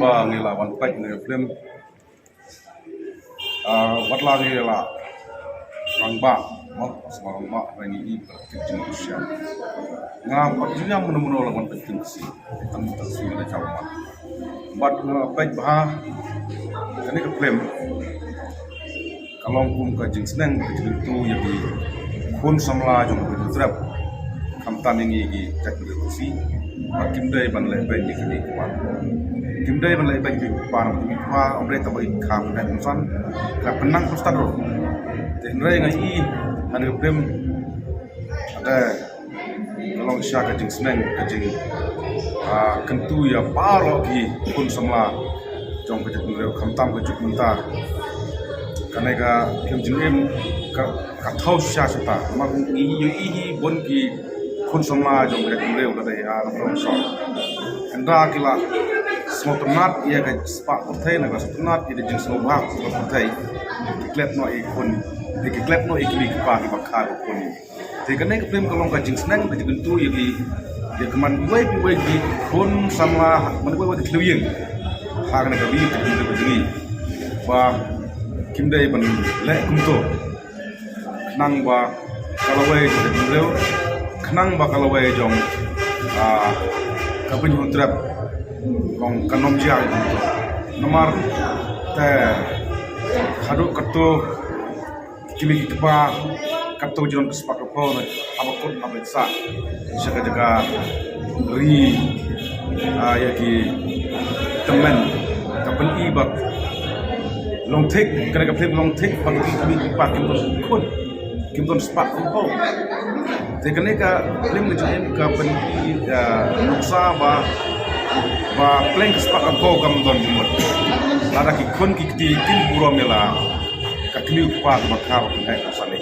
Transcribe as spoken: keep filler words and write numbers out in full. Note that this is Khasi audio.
Ngi la wan peit ïa kane ka film. Ah, wat la ngi la rangbah, mo, sma rangbah, hynrei ngi i ba kit jingkyrshan. Nga pat jingïam mano mano la wan peit film Khasi. Tang tang shu da jaw mat. Bad nga peit bha kane ka film. Ka long kum ka jingsneng, ka jingkyntu ïa ki khun samla jong ka Hynñiewtrep. Khamtam ïa ngi ki jaitbynriew Khasi ba kim dei ban leh beiñ ïa kine ki kpa. Kim dei ban leh beiñ ïa ki kpa, ïa ki kpa, ym dei tang ba i kha ban leh ban san. Ka pynang pynstad ruh. Te hynrei nga i ha kane ka film, te ka long shisha ka jingsneng, ka jing, ah, kyntu ïa baroh ki khun samla jong ka jaitbynriew, khamtam ka juk mynta. Kane ka film jingim ka, ka thaw shisha shisha. Namar ngi ïohi hi bun ki khun samla jong ka jaitbynriew lada ïa nongkrong sor, hynda ki la sngewtynnat ïa ka spah pyrthei, na ka sngewtynnat ïa ka jingsngewbha ka spah pyrthei, ki klet noh ïa ki khun, ki klet noh ïa ki kmie ki kpa kiba kha ka khun. Te kane ka film ka long ka jingsneng, ka jingkyntu ïa ki, ïa ki man iwei pa iwei ki khun samla, man iwei pa iwei ki thliew ïing ha kane ka ri ka jong ngi, ba kim dei ban leh kumto. Khnang ba ka lawei jong ka jaitbynriew, khnang ba ka lawei jong, ah, ka Hynñiewtrep, long kan ym jia kumto. Namar te haduh katto ki kmie ki kpa, katto jong ka spah ka phew, haba kut haba sah sha ka jaka ri, ah, ïa ki tymmen, ka pyni ba long thik, kane ka film long thik ba ki kmie ki kpa kim don khun, kim don spah ka phew. Te kane ka film ka jong ngi ka pyni, ah, nuksa ba, ba pleng ka spah ka phew kam don jingmut. Lada ki khun ki kti kim burom ïa la ka kmie u kpa kaba kha ba pynheh ka sani.